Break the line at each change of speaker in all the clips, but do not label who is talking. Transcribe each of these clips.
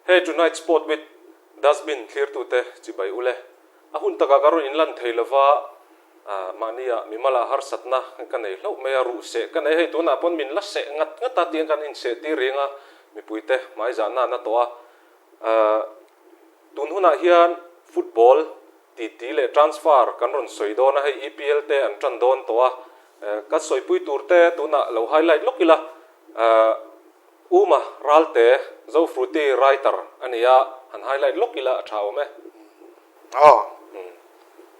Hei Tonight Sport with Dustbin thlirtute chibai ule. A hun takah ka rawn inlan thei lova, mahnia mimala harsatna ka nei hlauh mai a, ruh seh ka nei hei tunah pawn min la seh ngat ngat a tiang kan inseh tir reng a, mipuite hmaizahna a na tawh a. Tun hunah hian football titi leh transfer kan rawn sawi dawn a, hei EPL te an tan dawn tawh a, ka sawipui tur te tunah lo highlight lawk ila. Uma Ralte Zofruti writer a ni a, han highlight lawk ila a tha awm e.
Aw.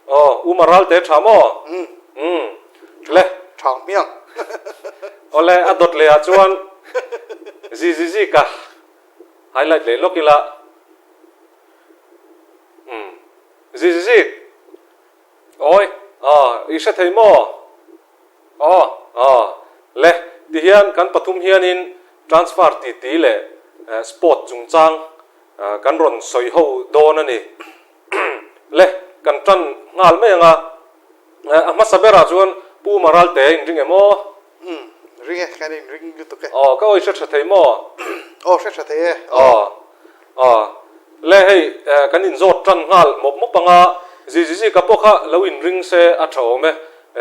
Aw, Uma Ralte tha maw?
Umm.
Umm. Le.
Tha hmiang.
Awle, a dawt leh ah chuan Zizizi ka highlight leh lawk ila. Umm. Zizizi.
Awi.
Aw, i hre thei maw? Aw, aw, le, tihian kan pathum hianin transfer titi leh sport chungchang kan rawn sawi ho dawn a ni. Le, kan tan nghal mai ang a, a hmasa berah chuan Pu Maralte a inring em aw?
Umm, ring e, kan inring lutuk e.
Aw, ka awi hre tha thei maw?
Aw, hre tha thei e.
Aw, aw, le hei kan inzawt tan nghal mawp mawp ang a, Zizizi ka pawh kha lo inring se a tha awm e.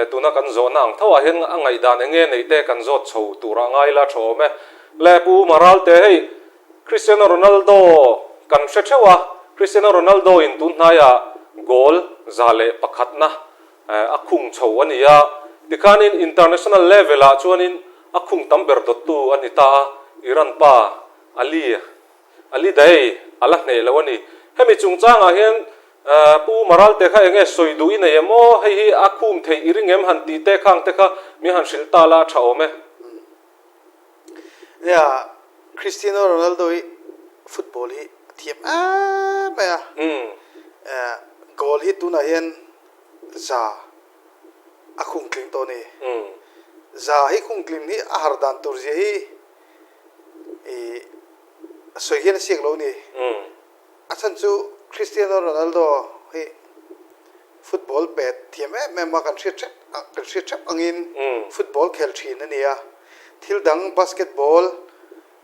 Tuna kan zawhna ang tho ah hian a ngaihdan eng nge neih te kan zawt chho turah ngai ila tha awm e. Le Pu Maralte hei Cristiano Ronaldo kan hre theuh a, Cristiano Ronaldo in tun hnaiah goal 101 na a khung chho a ni a, tikhanin international level ah chuanin a khung tam ber dawttu a ni ta a, Iran pa Ali Ali Daei a la hneh lo a ni. Hemi chungchangah hian Pu Maralte kha enge sawi duh i nei em aw? Hei hi a khum theih i ring em han tih te khang te kha min han hrilh ta la a tha awm e.
Nia, Cristiano Ronaldo hi football hi a thiam em mai a. Goal hi tunah hian za a khung tling tawh a ni. Za hi khung tling hi a har dan tur zia hi i sawi hian a siak lo a ni. A chhan chu Cristiano Ronaldo hi football pet thiam em em a, kan hriat hrep kan hriat hrep angin football khel thin a ni a. Thil dang basketball,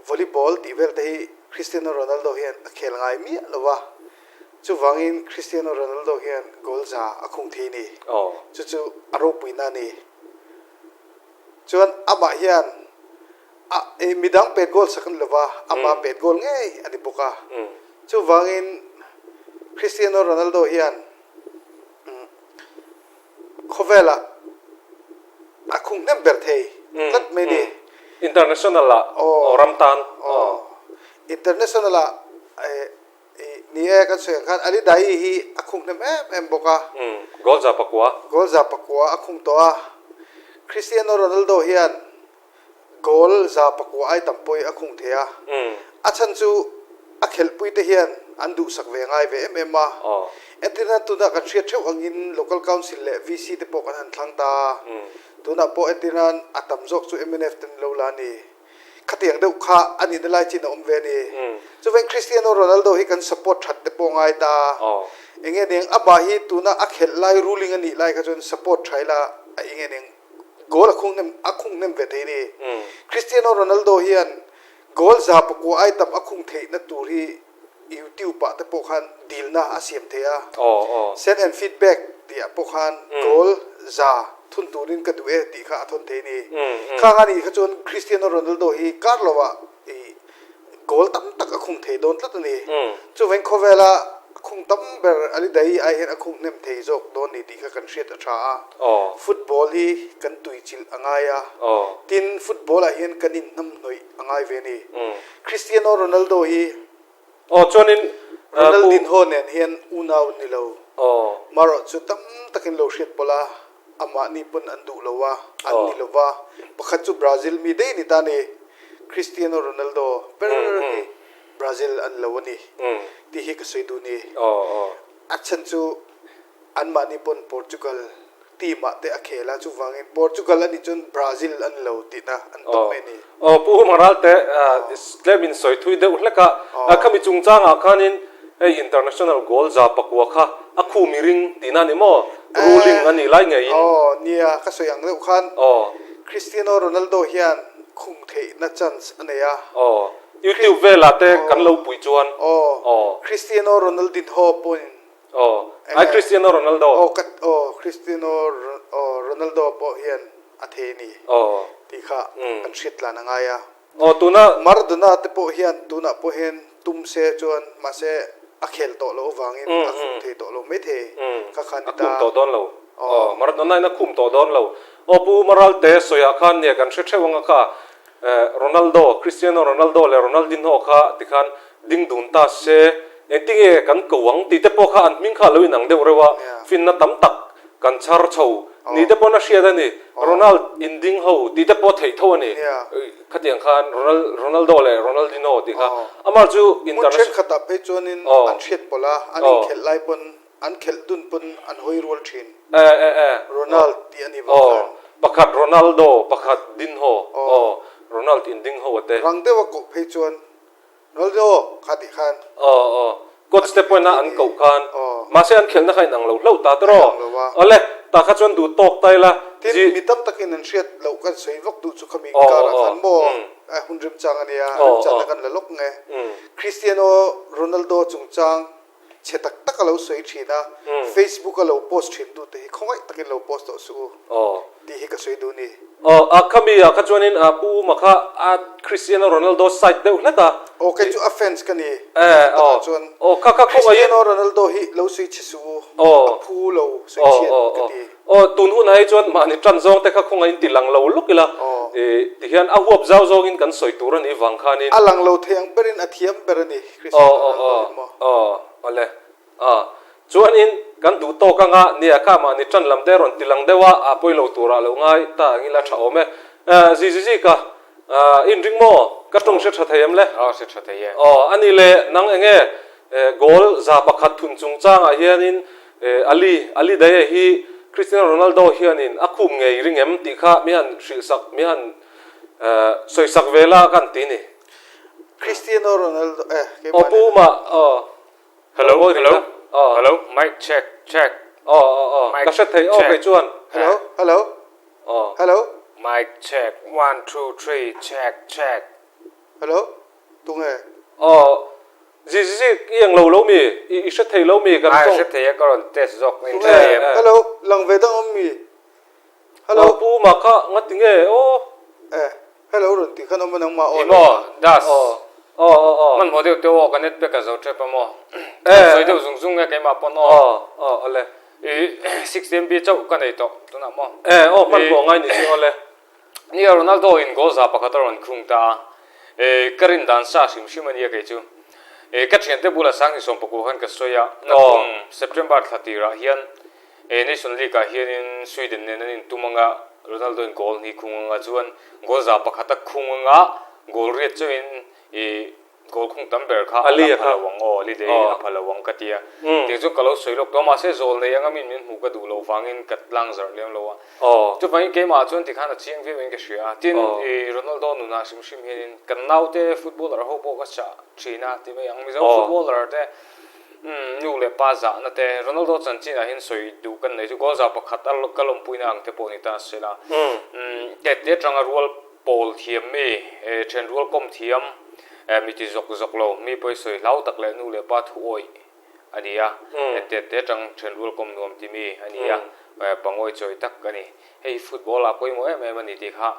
volleyball tih vel te hi Cristiano Ronaldo hian a khel ngai miah lo va. Chuvangin Cristiano Ronaldo hian goal za a khung thei a ni. Chu chu a ropuina a ni. Chuan amah hian A, i midang pet goal sak a ni lova, ama pet goal ngei a ni bawk a. Chuvangin Cristiano Ronaldo hian khawvelah a khung hnem ber thei tlat mai ni.
International ah aw ram tan.
Aw, international ah ni e kan sawi ang khan Ali Daei hi a khung hnem em em bawk a.
Goal 100.
Goal 100 a khung tawh a. Cristiano Ronaldo hian Goal 109 ai tam pawhin a khung thei a, a chhan chu a khelhpui te hian an duhsak ve ngai ve em em a. Entirna tunah kan hriat theuh angin Local Council leh VC te pawh kan han thlang ta a, tunah pawh entirna a tam zawk chu mnf te an lo la a ni. Khatiang deuh kha a nihna lai chin a awm ve a ni. Chuvangin Cristiano Ronaldo hi kan support that te pawh ngai ta a, enge ning amah hi tuna a khelh lai ruling a nih lai kha chuan support tha ila a enge ning Goal a khung hnem a khung hnem ve thei ni. Cristiano Ronaldo hian goal 109 ai tam a khung theihna tur hi YouTube ah te pawh khan dilna a siam thei a. Send and feedback tih ah pawh khan goal za thun turin ka duh e tih kha a thawn thei ni. Khang a nih kha chuan Cristiano Ronaldo hi kar lo ah i Goal tam tak a khung thei dawn tlat a ni. Chuvangin khawvela a khung tam ber Ali Daei ai hian a khung hnem thei zawk dawn ni tih kha kan hriat a tha a. Football hi kan tuichilh a ngai a, tin football ah hian kan inhnamhnawih a ngai ve a ni. Cristiano Ronaldo hi Ronaldinho nen hian unau an ni lo. Marawh chu tam takin lo hriat pawlh a. Amahni pawn an duh lo a, an ni lo va. Pakhat chu Brazil mi daih a ni ta a ni. Cristiano Ronaldo ber hi Brazil an lo a ni tih hi ka sawi duh ni. A chhan chu anmahni pawn Portugal team ah te a khel a, chuvangin Portugal a nih chuan Brazil an lo tihna an tawp mai a ni.
Aw Pu Humaralte tlem in sawi thui deuh hlek a, khami chungchangah khanin hei international goal 109 kha a khu miring tihna a ni maw? Ruling a nih lai ngeiin.
Aw nia, ka sawi ang deuh khan Cristiano Ronaldo hian khung theihna chance a nei a.
YouTube velah te kan lo puih chuan.
Aw. Cristiano Ronaldinho pawhin.
Aw. Ai Cristiano Ronaldo.
Aw ka aw Cristiano aw Ronaldo pawh hian a thei a ni.
Aw.
Tih kha kan hriat tlan a ngai a.
Aw tuna.
Maradona te pawh hian tunah pawh hian tum se chuan mahse a khel tawh loh avangin a khum thei tawh lo maithei kha kha a ni ta.
A khum tawh dawn lo. Aw Maradona in a khum tawh dawn lo. Aw Pu Maralte sawiah khan nia kan hre theuh anga kha Ronaldo, Cristiano Ronaldo leh Ronaldinho kha tikhan ding dun ta se, engtinge kan ko ang tih te pawh kha an hming kha a lo inang deuh reuh a, finna tam tak kan chhar chho ni te pawn a hriat a ni. Ronald in ding ho tih te pawh theih tho a ni. Khatiang khan Ronaldo leh Ronaldinho tih kha amah chu
Hmun thenkhatah phei chuanin an hriat pawlh a, an inkhelh lai pawn An khelh dun pawn an hawi rual thin.
E e e.
Ronald tih a ni vang khan.
Aw, pakhat Ronaldo, pakhat Dinho. Aw, Ronald in ding ho a te.
Rang deuh a koh phei chuan Ronaldo kha tih khan.
Aw aw, coach te pawhin a an koh khan. Mahse an khelhna kha inang lo hlauh ta tawh. Awle, tah kha chuan duh tawk ta ila.
Tin, mi tam takin an hriat loh kan sawi vak duh chu khami karah khan maw hun remchang a nia, remchangna kan la lawk nge. Cristiano Ronaldo chungchang Chhe tak tak a lo sawi thin a, Facebook a lo post thin tu te hi khawngaih takin lo post tawh suh u tih hi ka sawi duh ni.
Aw, a khami ah kha chuanin a Pu Uma kha a Cristiano Ronaldo side deuh hlet a.
Aw, kei chu a fans ka ni. Eh,
aw,
chuan
aw, kha kha khawngaihin.
Cristiano Ronaldo hi lo sawi chhe suh u, a phu lo sawi chhiat ka ti.
Aw, tun hunah hi chuan mahni tan zawng te kha khawngaihin ti lang lo lawk ila, tihian a huap zau zawngin kan sawi tur a nih vang khanin.
A lang lo thei ang berin a thiam ber a ni.
Aw aw aw aw awle a chuanin kan duh tawk anga nia kha mahni tan lam te rawn ti lang deuh a a pawi lo turah lo ngai ta ang ila tha awm e zi zi zi ka in ring maw ka tawng hre tha thei em le
aw hre tha thei e
aw ani le nang enge goal za pakhat thun chungchangah hianin Ali Ali Daye hi Cristiano Ronaldo hianin a khum ngei ring em tih kha mi han hrilh sak mi han sawi sak ve la kan ti ni.
Cristiano Ronaldo eh
keimah Aw pu ma aw
Hello hello hello mic check check
aw aw aw ka hre thei aw kei chuan
Hello hello
aw
hello
mic check 1 2 3 check check
Hello tunge
aw zi zi zi i eng lo lo mi i i hre thei lo mi
kan tawng hre thei a ka rawn test zawk in hre thei em
Hello lang ve dang awm mi Hello
pu ma kha ngati nge aw
eh Hello rawn tih khan awm a nangmah
aw lo. Emaw Das.
Aw aw aw aw.
Hmanhmawh deuh teuh aw ka net pek a zo tep a maw. Kan sawi deuh zung zung nge keimah pawn
aw. Aw aw awle.
I 60 MB chauh ka nei tawh tunah maw.
E aw hmanhmawh ngai ni si awle.
Nia Ronaldo in goal za pakhat a rawn khung ta a. E ka rin dan sa hrim hrim a nia kei chu. E ka thiante bulah Sangni Sawmpakua khan ka sawi a, nakum September thla tirah hian He Nation League ah hianin Sweden nen an intum anga Ronaldo in goal hnih khung anga chuan goal za pakhat a khung anga goal riat chauhin ih goal khung tam ber kha a la pha lo ang aw Ali Dei a pha lo ang ka ti a. Tiang chuan ka lo sawi lawk tawh a mahse zawl nei anga min min hmuh ka duh loh vangin ka tlang zarh lem lo a. Chuvangin keimah chuan tikhan a chiang viau in ka hria a. Tin ih Ronaldo nunah hrim hrim hianin kan naute footballer ho pawh ka chah thin a ti mai ang Mizo footballer te Umm nu leh pa zahna te Ronaldo chanchin ah hian sawi duh kan nei chu goal za pakhat a ka lawmpuina ang te pawh ni ta se la. Umm tet te atanga rual pawl thiam mi then rual kawm thiam mi ti zawk zawk lo mi pawi sawi hlau tak leh nu leh pa thu awih a ni a tet te atang then rual kawm nuam ti mi a ni a pangawi chawi tak a ni. Hei football ah pawimawh em em a ni tih kha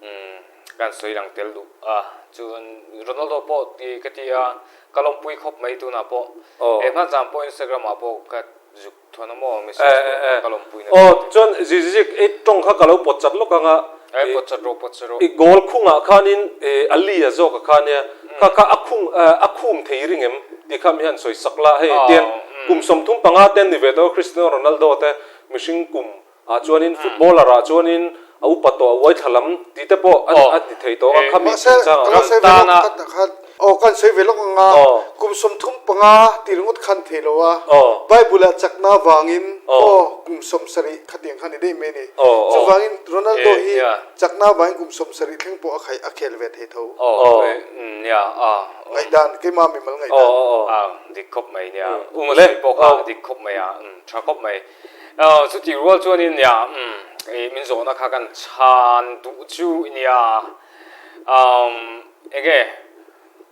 Umm kan sawi lang tel duh a, chuan Ronaldo pawh ti ka ti a, ka lawmpui khawp mai tunah pawh. He hman zan pawh Instagram ah pawh ka zuk thawn a maw message pawh ka lawmpui na
Aw chuan Zizizik i tawng kha ka lo pawt chat lawk ang a.
E pawt chat rawh pawt chat rawh.
I goal khungah khanin Ali a zawk a kha nia, kha kha a khung a khum thei ring em tih kha mi han sawi sak la hei tian kum 35 te an ni ve tawh a Cristiano Ronaldo te mihring kum Ah chuanin footballer ah chuanin a upa tawh a uai thla lam tih te pawh a ti thei tawh a khami
Mahse
chungchangah
ka lo sawi ve lawk khat ah khan aw kan sawi ve lawk ang a kum 35 ti ringawt khan thei lo a Bible ah chakna vangin aw kum 70 khatiang khan ni daih mai a ni chuvangin Ronaldo hi chakna vangin kum 70 thleng pawh a khaih a khel ve thei tho ngaihdan keimah mimal ngaihdan.
Dik khawp mai nia u Masawi pawh kha dik khawp mai a tha khawp mai. Chutih rual chuanin nia min zawhna kha kan chhan duh chu nia enge.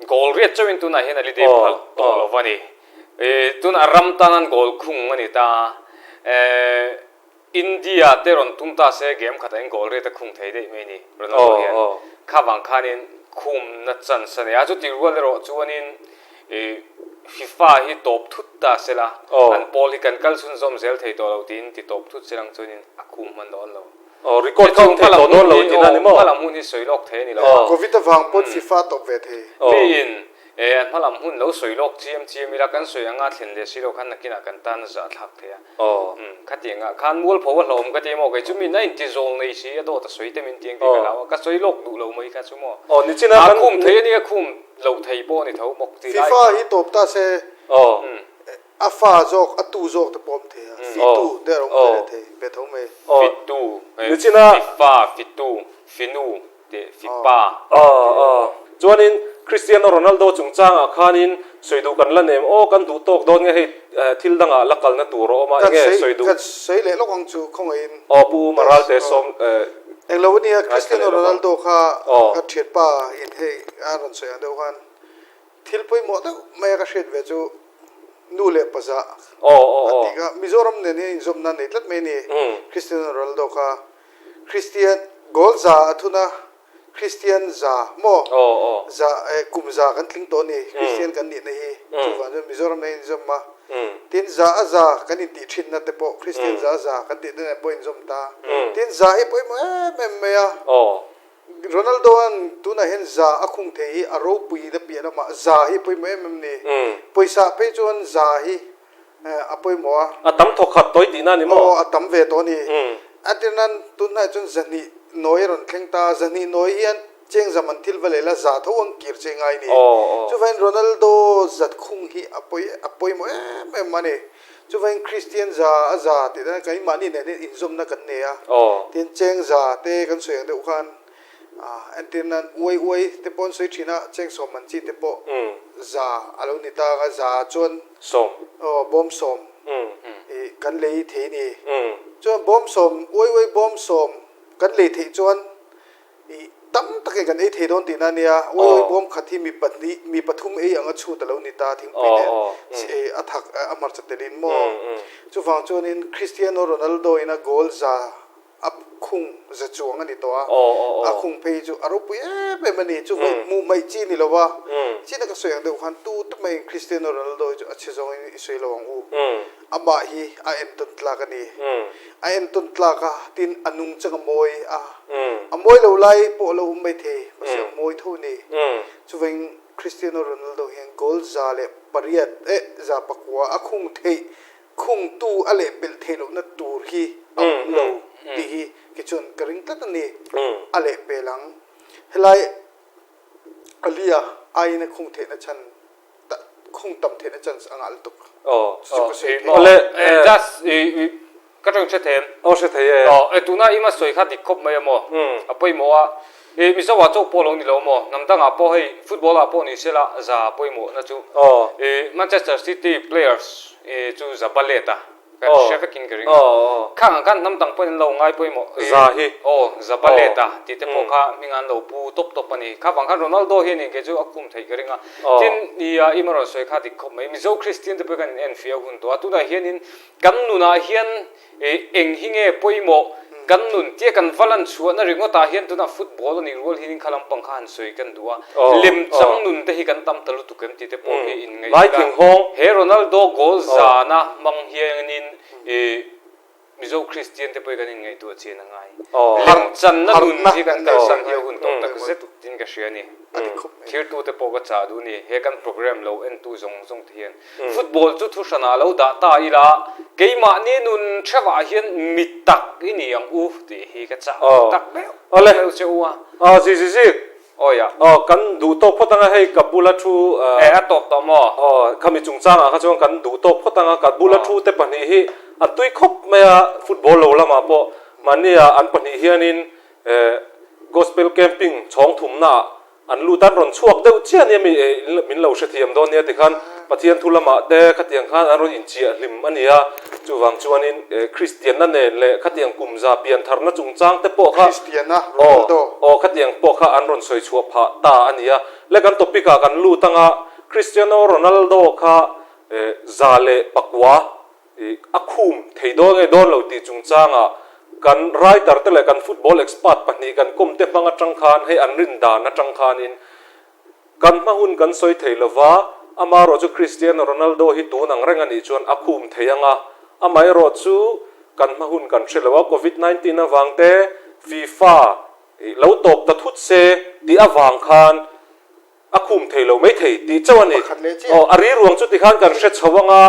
Goal riat chauhin tunah hian a li dep phal tawh lo va ni. Tunah ram tan an goal khung a ni ta a. India te rawn tum ta se game khatah in goal riat a khung thei daih mai a ni Ronaldo hian. Kha vang khanin khumna chance a nei a, chuti rual erawh chuanin FIFA hi tawp thut ta se la, an pawl hi kan kal chhunzawm zel thei tawh lo tiin ti tawp thut se lang chuanin a khum hman dawn lo.
Record kha awm thei tawh dawn lo tihna a ni maw?
Hmalam hun hi sawi lawk thei a ni lo a.
Covid avang pawn FIFA tawp ve thei.
Miin hmalam hun lo sawi lawk chiam chiam ila kan sawi anga thlen leh si lo khan nakinah kan tan a zahthlak thei a. Khatiangah khan mualpho a hlawm ka ti maw kei chu min a inti zawl nei si a dawt a sawi te min ti ang tih ka hlau a ka sawi lawk duh lo mai kha chu maw. A khum thei a nia khum lo thei pawh a ni tho bawk tih lai.
FIFA hi tawp ta se a fa zawk a tu zawk te pawh awm thei a fitu te a awm ve leh thei ve tho mai.
Fitu fifa fitu finu tih fipa.
Chuanin Cristiano Ronaldo chungchangah khanin sawi duh kan la nem aw kan duh tawk dawn nge hei thil dangah la kalna tur a awm a enge sawi duh.
Kan sawi leh lawk ang chu khawngaihin.
Aw Pu Maralte sawm
Englo ania Cristiano Ronaldo kha ka thianpa in hei a rawn sawi ang deuh khan Thil pawimawh deuh mai a ka hriat ve chu nu leh pa zah a tih kha Mizoram nen hian inzawmna nei tlat mai a ni. Cristiano Ronaldo kha Christian goal za a thun a, Christian za maw za kum za kan tling tawh a ni Christian kan nihna hi chuvang chuan Mizoram nen inzawm a. Tin za a za kan intih thinna te pawh Christian za a za kan tihna nen pawh inzawm ta. Tin za hi pawimawh em em mai a. Ronaldo-a'n tunah hian za a khung thei hi a ropui na piah lamah za hi a pawimawh em em ni. Pawisa phei chuan za hi a pawimawh a.
A tam thawk khat tawi tihna a ni maw?
Aw, a tam ve tawh a ni. A tir nan tunhnaiah chuan zahnih nawi a rawn thleng ta a, zahnih nawi hian cheng zam an thil va leh la, za tho an kir che ngai ni. Chuvangin Ronaldo zat khung hi a pawimawh em em a ni. Chuvangin Kristian za a za tih dan keimahni nen hian inzawmna kan nei a, tin cheng za te kan sawi ang deuh khan entir nan uai uai te pawh an sawi thin a, cheng sawm man chi te pawh za a lo ni ta ang a, za chuan aw bawm sawm ih kan lei thei a ni. Chuan bawm sawm uai uai bawm sawm kan lei theih chuan I tam takin kan ei thei dawn tihna a nia, uai uai bawm khat hi mi pahnih, mi pathum ei anga chhut a lo ni ta thingpui nen a thak a hmarcha telin maw. Chuvang chuanin Cristiano Ronaldo in a goal za a khung za chuang a ni tawh a, a khung phei chu a ropui em em a ni. Chuvang hmuh hmaih chi ni lo va, china ka sawi ang deuh khan tu tu maiin Cristiano Ronaldo hi chu a chhe zawngin i sawi lo ang u. Amah hi a entawn tlak a ni. A entawn tlak a, tin a nungchang a mawi a. A mawi lo lai pawh a lo awm mai thei, mahse a mawi tho a ni. Chuvangin Cristiano Ronaldo hian goal 108 eh 109 a khung theih, khungtu a lehpelh theih lohna tur hi a awm lo tih hi kei chuan ka ring tlat a ni. A lehpel ang. Helai Alia aiin a khung theihna chhan khung tam theihna chance a ngah lutuk.
Aw.
Chu chu ka sawi thei.
Awle.
Just ka tawng hre thei em?
Aw hre thei e.
Aw tuna i ma sawi kha dik khawp mai a maw? A pawimawh a. I Mizo ah chauh pawh lo ni lo maw? Hnam dangah pawh hei football ah pawh ni sela za pawimawh na chu.
Aw.
Manchester City players chu za balet a. Kan hre vekin ka ring a. Khang ang khan hnam dang pawhin an lo ngai pawimawh.
Za hi.
Aw, za balet a tih te pawh kha hming an lo pu tawp tawp a ni. Kha vang khan Ronaldo hianin kei chu a khum theih ka ring a. Tin, i a i rawn sawi kha dik khawp mai. Mizo Kristian te pawh kan in enfiah hun tawh a. Tunah hianin kan nunah hian eng hi nge pawimawh kan nun tia kan va lan chhuahna ringawtah hian tunah football a nih rual hianin kha lampang kha han sawi kan duh a. Lemchang nun te hi kan tam ta lutuk em tih te pawh hi in ngaih
ila.
He Ronaldo goal zana hmang hianin Mizo Kristian te pawh hi kan inngaihtuah chian a ngai. Lemchanna nun hi kan kalsan hi a hun tawh tak zet tin ka hria a ni. Thirtu te pawh ka chah duh a ni. He kan program lo entu zawng zawng te hian football chu thu hranah lo dah ta ila keimahni nun theuhah hian mi tak i ni ang u tih hi ka chah tak meuh meuh che u a.
Aw zi zi zi.
Awi a.
Aw, kan duh tawk phawt anga hei ka bula thu.
E, a tawp tawh maw?
Aw, khami chungchangah kha chuan kan duh tawk phawt anga ka bula thu te pahnih hi a tui khawp mai a, football lo lamah pawh mahnia an pahnih hianin gospel camping chhawng thumnaah an lut a, an rawn chhuak deuh chiah ania mi min lo hrethiam dawn nia tikhan. Pathian thu lamah te khatiang khan an rawn inchiah hlim a ni a, chuvang chuanin Kristianna nen leh khatiang kum za piantharna chungchang te pawh kha
Kristianna, Ronaldo.
Aw, khatiang pawh kha an rawn sawi chhuah phah ta a ni a. Le kan topic ah kan lut anga Cristiano Ronaldo kha 109 a khum thei dawn nge dawn lo tih chungchangah kan writer te leh kan football expert pahnih kan kawm te hmang atang khan hei an rin dan atang khanin Kan hma hun kan sawi thei lova, amaherawh chu Cristiano Ronaldo hi tun ang reng a nih chuan a khum thei ang a, amaherawh chu kan hma hun kan hre lo a, Covid 19 avang te FIFA lo tawp ta thut se tih avang khan a khum thei lo mai thei tih chauh a ni. Aw, a riruang chu tikhan kan hre chho ang a,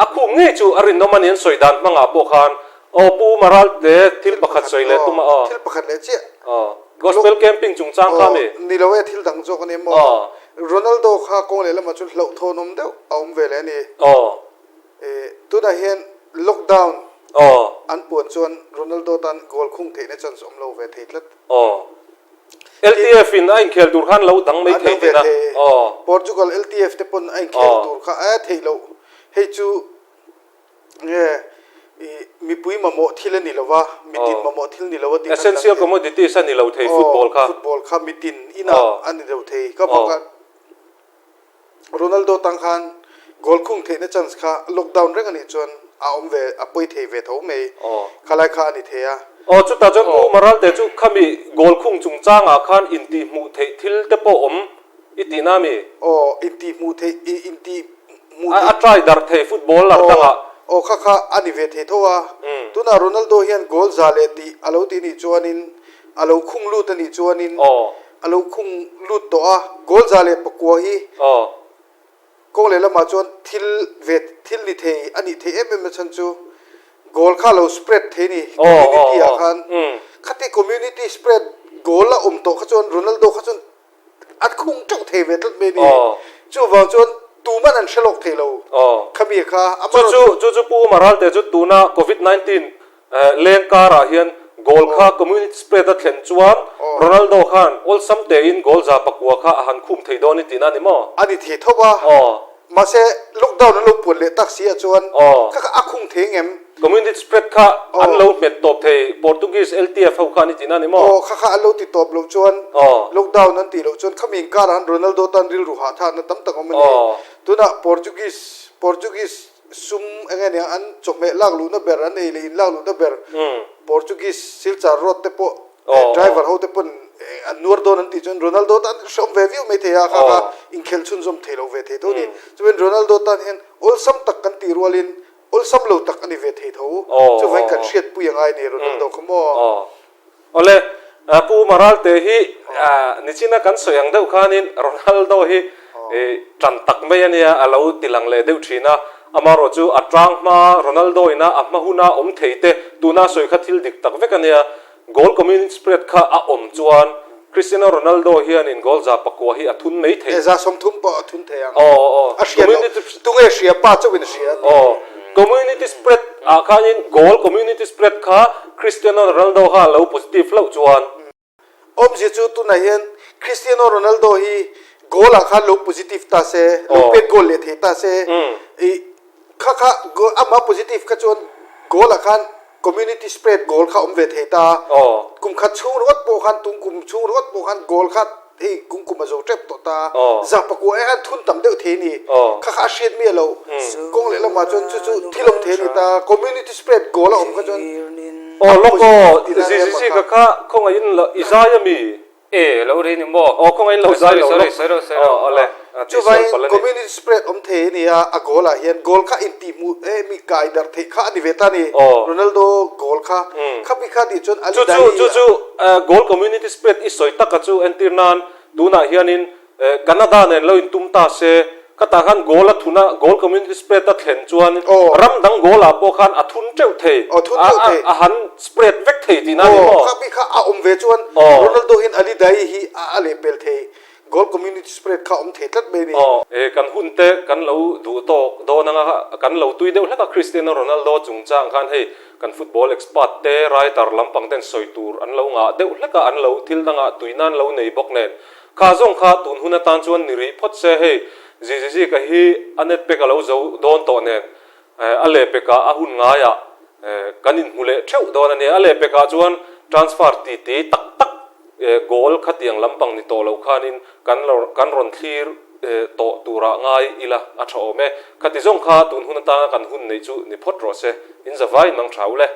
a khum ngei chu a rinawm a ni an sawi dan hmangah pawh khan aw Pu Maralte thil pakhat sawi leh tum a aw.
Thil pakhat leh chiah.
Aw. Gospel camping chungchang kha mi?
Aw, ni lo e, thil dang zawk a ni maw?
Aw.
Ronaldo kha kawng leh lamah chuan hlauhthawnawm deuh a awm ve leh a ni.
Aw.
E, tunah hian lockdown
Aw.
an puan chuan Ronaldo tan goal khung theihna chance awm lo ve thei tlat.
Aw. LTF in a inkhel tur khan lo dang mai
An
thei
dang ve
tina.
thei.
Aw.
Portugal LTF te pawn a inkhel
Aw.
tur kha a theih loh. Hei chu Nge i mipui mamawh thil a ni lo va, mitin mamawh thil ni lo a ti khan
Essential commodities a ni lo thei football kha.
Football kha mitin inah a ni lo thei. Ka bak a Ronaldo tang khan goal khung theihna chance kha lockdown reng a nih chuan a awm ve a pawi thei ve tho mai. Khalai kha a ni thei a.
Aw chutah chuan Pu Maralte chu khami goal khung chungchangah khan intihhmuh theih thil te pawh awm I tihna mi?
Aw, intihhmuh theih, i intihhmuh theih.
A try darh thei football lar dangah.
Aw, kha kha a ni ve thei tho a. Tunah Ronaldo hian goal za leh tih a lo ti nih chuanin, a lo khung lut a nih chuanin, a lo khung lut tawh a, goal 109 hi kawng lehlamah chuan thil ve, thil ni thei a nih theih em em na chhan chu goal kha a lo spread thei ni community ah khan. Khati community spread goal a awm tawh kha chuan Ronaldo kha chuan A khung teuh thei ve tlat mai a ni. Chuvang chuan tuman an hre lawk thei lo khami kha.
Chu chu chu chu Pu Maralte chu tuna Covid 19 leng karah hian goal kha community spread a thlen chuan Ronaldo khan awlsam tein goal 109 kha a han khum thei dawn i tihna a ni maw?
A ni thei tho a. Mahse lockdown an lo puan leh tak si ah chuan kha kha a khung thei ngem?
Community spread kha an lo hmet tawp thei Portuguese LTF ho kha an i tihna a ni maw?
Aw kha kha an lo ti tawp loh chuan lockdown an tih loh chuan khami inkarah han Ronaldo tan rilru hahthlakna tam tak awm a ni. Tunah Portuguese Portuguese sum eng nge niang an chawhmeh lak luhna ber an ei leh in lak luhna ber Portuguese Silchar road te pawh Driver ho te pawn an nuar dawn an tih chuan Ronaldo tan hrehawm ve viau mai thei a, kha kha inkhelh chhunzawm thei lo ve thei tho a ni. Chuan Ronaldo tan hian awlsam tak kan tih rualin awlsam lo tak a ni ve thei tho. Chuvangin kan hriatpui a ngai a ni Ronaldo kha maw.
Awle, Pu Maralte hi nichina kan sawi ang deuh khanin Ronaldo hi tan tak mai a nia a lo ti lang leh deuh thin a, amaherawh chu a tang hma Ronaldo ina a hma huna awm thei te tuna sawi kha thil dik tak vek a nia. Goal community spread kha a awm chuan Cristiano Ronaldo hianin goal 109 hi a thun mai thei.
30 pawh a thun thei ang.
Aw aw.
A hria lo. Tunge hria pa chauhin a hria.
Aw. Community spread ah khanin goal community spread kha Cristiano Ronaldo kha a lo positive hlauh chuan.
Awmzia chu tunah hian Cristiano Ronaldo hi goal ah khan lo positive ta se, lo pet goal leh thei ta se, i kha kha amah positive kha chuan goal ah khan community spread goal kha awm ve thei ta. Kum khat chhung ringawt pawh khan tung kum chhung ringawt pawh khan goal kha hei kum kum a zo tep tawh ta. 109 ah khan thun tam deuh thei a ni. Kha kha a hriat miah lo. Kawng leh lamah chuan chu chu thil awm thei a ni ta. Community spread goal a awm kha chuan
Aw lawk aw, ZZZ ka kha khawngaihin lo i zai ami?
E, lo ri ni maw?
Aw khawngaihin lo zai lo
lawk. Sorry, sorry, sorry.
Aw awle, tih sual palh a ni.
Chuvangin community spread awm thei a ni a, a goal ah hian goal kha intihhmuh e mi kai darh theih kha a ni ve ta a ni. Ronaldo goal kha khapi kha tih chuan Ali
Chu chu,
Daei
chu chu goal community spread i sawi taka chu entir nan tunah hianin Canada nen lo intum ta se, khatah khan goal a thun a, goal community spread a thlen chuan ram dang goal ah pawh khan a thun teuh thei, a han spread vek thei tihna a ni maw?
Aw, kha bik kha a awm ve chuan Ronaldo hian Ali Daei hi a lehpel thei, goal community spread kha a awm thei tlat mai a ni.
Aw, kan hun te kan lo duh tawk dawn anga kan lo tui deuh hlek a, Cristiano Ronaldo chungchang khan hei kan football expert te, writer lampang ten sawi tur an lo ngah deuh hlek a, an lo thil dangah tuina an lo nei bawk nen Kha zawng kha tun hun atan chuan ni rih phawt se hei. Zizizika hi a net pek a lo zo dawn tawh nen a lehpekah a hun ngaiah kan inhmu leh theuh dawn a nia. A lehpekah chuan transfer titi tak tak goal khatiang lampang ni tawh lo khanin kan kan rawn thlir tawh turah ngai ila a tha awm e. Khati zawng kha tun hun atanga kan hun neih chu ni phawt rawh se. In zavai mang tha u le.